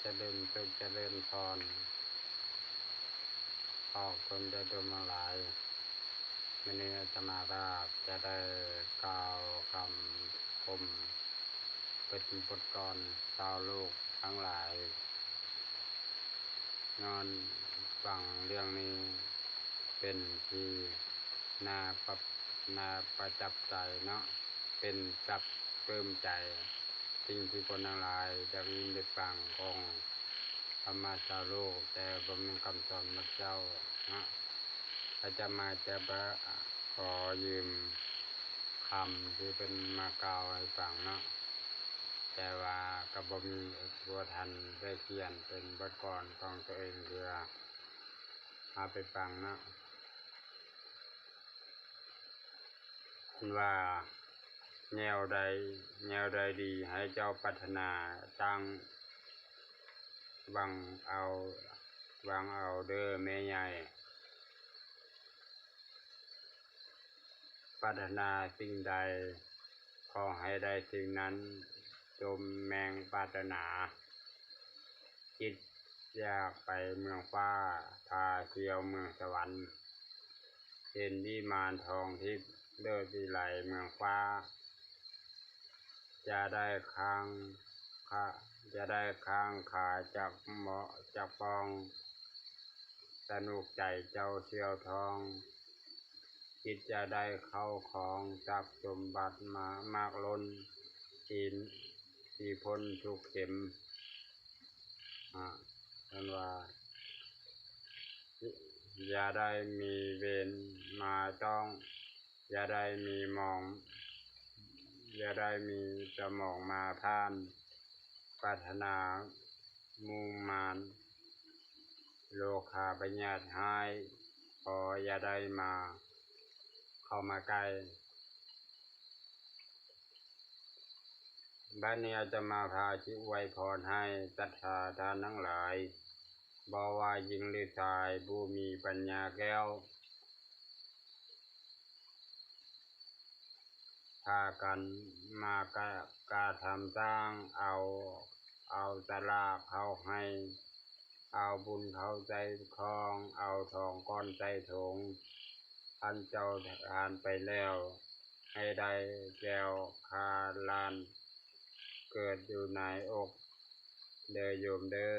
ຈະເລີນສຸກຈະເລີນພອນ ຂໍຂອບຄຸນຍາດໂຍມທັງຫຼາຍ. ມື້ນີ້ອາດຕະມາພາບຈະໄດ້ກ່າວຄຳຄົມເປັນບົດກອນຊາວໂລກທັງຫຼາຍ. ຍ້ອນຟັງເລື່ອງນີ້ເປັນທີ່ໜ້າປະ ໜ້າປະຈັບໃຈເນາະ, ເປັນສັບປຶ້ມໃຈ ສິ່ງທີ່ຄົນທັງຫຼາຍຢາກຍິນໄດ້ຟັງຂອງທຳມະຊາວໂລກ, ແຕ່ບໍ່ແມ່ນຄຳສອນໝົດເຈົ້າເນາະ. ອາດຕະມາຈະມາຂໍຢືມຄຳທີ່ເພິ່ນມາກ່າວໃຫ້ຟັງເນາະ, ແຕ່ວ່າກໍບໍ່ມີ ບໍ່ທັນໄດ້ຂຽນເປັນບົດກອນຂອງຕົວເອງເທື່ອ. ເຮົາໄປຟັງເນາະ. ເພິ່ນວ່າ ແນວໃດ ແນວໃດດີໃຫ້ເຈົ້າປາດຖະໜາຕັ້ງ ຫວັງເອົາ ຫວັງເອົາເດີ້ແມ່ໃຫຍ່. ປາດຖະໜາສິ່ງໃດ ຂໍໃຫ້ໄດ້ສິ່ງນັ້ນ ສົມແມງປາດຖະໜາ. ຄິດຢາກໄປເມືອງຟ້າ ພາທ່ຽວເມືອງສະຫວັນ ເຫັນວິມານທອງທິບ ເລີດວິໄລເມືອງຟ້າ. ຢ່າໄດ້ຄ້າງຄາ ຢ່າໄດ້ຄ້າງຄາຈັກເໝາະຈັກປ່ອງ ສະໜຸກໃຈເຈົ້າສ່ຽວທອງ. ຄິດຈະໄດ້ເຂົ້າຂອງຊັບສົມບັດມາ ມາກລົ້ນ ທີ່ ທີ່ພົ້ນທຸກເຂັມ. ອາ ເພິ່ນວ່າ ຢ່າໄດ້ມີເວນມາຕ້ອງ ຢ່າໄດ້ມີໝອງ ຢ່າໄດ້ມີສະໝອງມາຜ່ານ ປາດຖະໜາມຸງມານ ໂລຄາພະຍາດຮ້າຍ ຂໍຢ່າໄດ້ມາ ເຂົ້າມາໃກ້. ບັດນີ້ອາດຕະມາພາຊິອວຍພອນໃຫ້ສັດທາທ່ານທັງຫຼາຍ ບໍ່ວ່າຍິງຫຼືຊາຍ ຜູ້ມີປັນຍາແກ້ວ ພາກັນມາກະ ກະທຳສ້າງເອົາ ເອົາສະຫຼາກເຂົ້າໃຫ້ ເອົາບຸນເຂົ້າໃສ່ຂອງ ເອົາທອງກ້ອນໃສ່ຖົງ. ຄັນເຈົ້າທານໄປແລ້ວ ໃຫ້ໄດ້ແກ້ວຄາລ້ານ ເກີດຢູ່ໃນອົກເດີ້ໂຍມເດີ້.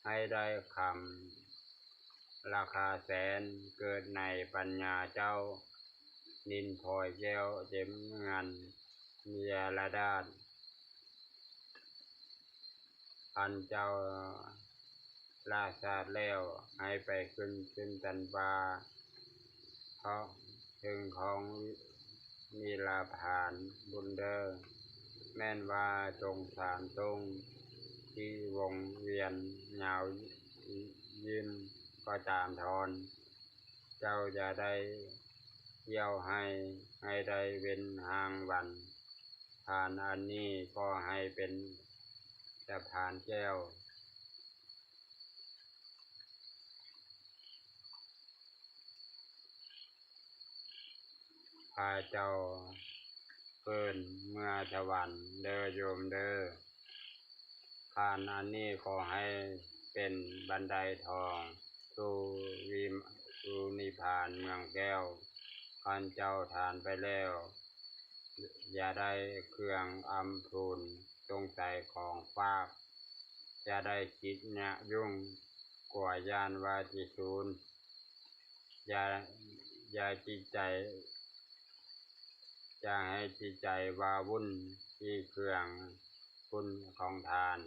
ໃຫ້ໄດ້ຄຳລາຄາແສນ ເກີດໃນປັນຍາເຈົ້າ ນິນພອຍແກ້ວເຕັມງານເນຍລະດາດ. ອັນເຈົ້າລະຊາດແລ້ວ ໃຫ້ໄປຂຶ້ນ ຂຶ້ນຊັ້ນຟ້າ ເພາະເຖິງຂອງນິລະພານບຸນເດີ້. ແມ່ນວ່າສົງສານຕົງທີ່ວົງວຽນຍາວຍືນກໍຕາມທອນ ເຈົ້າຢ່າໄດ້ທ່ຽວໃຫ້ ໃຫ້ໄດ້ເວັ້ນຮ່າງວັນ. ທານອັນນີ້ກໍໃຫ້ເປັນສະພານແກ້ວ ພາເຈົ້າເກີນເມືອສະຫວັນເດີ້ໂຍມເດີ້. ທານອັນນີ້ຂໍໃຫ້ເປັນບັນໄດທອງສູ່ວິ ສູ່ນິບພານເມືອງແກ້ວ. ຄັນເຈົ້າທານໄປແລ້ວ ຢ່າໄດ້ເຄື່ອງອຳພູນ ຈົ່ງໃສ່ຂອງຝາກ ຢ່າໄດ້ຄິດຍະຫຍຸ້ງ ກົວຢ້ານວ່າຊິສູນ. ຢ່າ ຢ່າຈິດໃຈ ຢ່າໃຫ້ຈິດໃຈວ່າວຸ່ນທີ່ເຄື່ອງບຸນຂອງທ່ານ.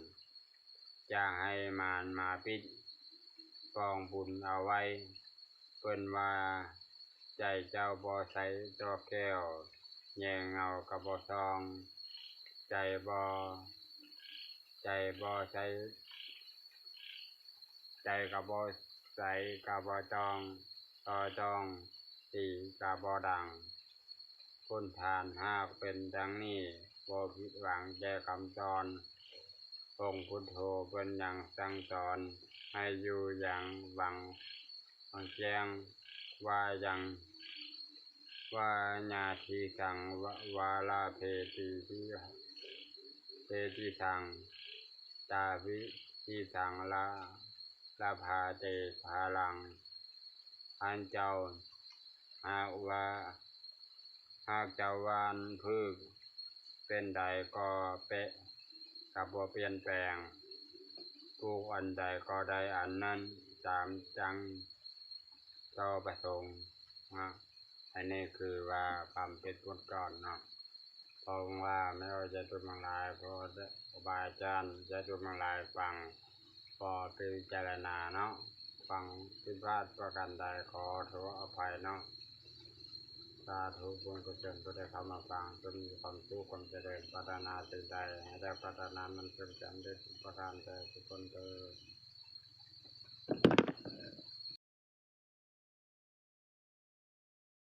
ຢ່າໃຫ້ມານມາປິດກອງບຸນເອົາໄວ້. ເພິ່ນວ່າ ໃຈເຈົ້າບໍ່ໃສດອກແກ້ວ ແຍງເງົາກໍບໍ່ສ່ອງ. ໃຈບໍ່ ໃຈບໍ່ໃສ ໃຈກໍບໍ່ໃສກໍບໍ່ຕ້ອງ ຕໍ່ຕ້ອງ ຕີກໍບໍ່ດັງ. ຄຸນທ່ານຫາກເປັນດັ່ງນີ້ ບໍ່ຜິດຫວັງແກ່ຄຳສອນ. ອົງພຸດໂທເພິ່ນຍັງສັ່ງສອນ ໃຫ້ຢູ່ຢ່າງຫວັງ ຫວັງແຈ້ງ ວ່າຢ່າງ ວາຍາທິສັງ ວາລະເພຕິ ເພຕິສັງ ຕາວິທິສັງ ລາ ລະພາເຕ ພາລັງ ອັນເຈົ້າຫາກວ່າ ຫາກເຈົ້າຫວ່ານພືກເປັນໃດກໍເປະ ກໍບໍ່ປ່ຽນແປງ, ປູກອັນໃດກໍໄດ້ອັນນັ້ນ ຕາມຈັ່ງເຈົ້າປະສົງນະ. ອັນນີ້ຄືວ່າຄຳເທດບົດກ່ອນເນາະ. ເພາະວ່າແມ່ນວ່າຍາດໂຍມທັງຫຼາຍ ເພາະວ່າຄູບາອາຈານ ຍາດໂຍມທັງຫຼາຍຟັງ ກໍພິຈາລະນາເນາະ, ຟັງຜິດພາດປະການໃດ ຂໍໂທອະໄພເນາະ. ສາທຸ ບຸນກຸສົນ ຜູ້ໃດເຂົ້າມາຟັງ ຈົ່ງມີຄວາມສຸກຄວາມຈະເລີນ, ປາດຖະໜາສິ່ງໃດ ໃຫ້ໄດ້ປາດຖະໜາ ມັນຈົ່ງສຳເລັດທຸກປະການແຕ່ທຸກຄົນເທີ້ນ.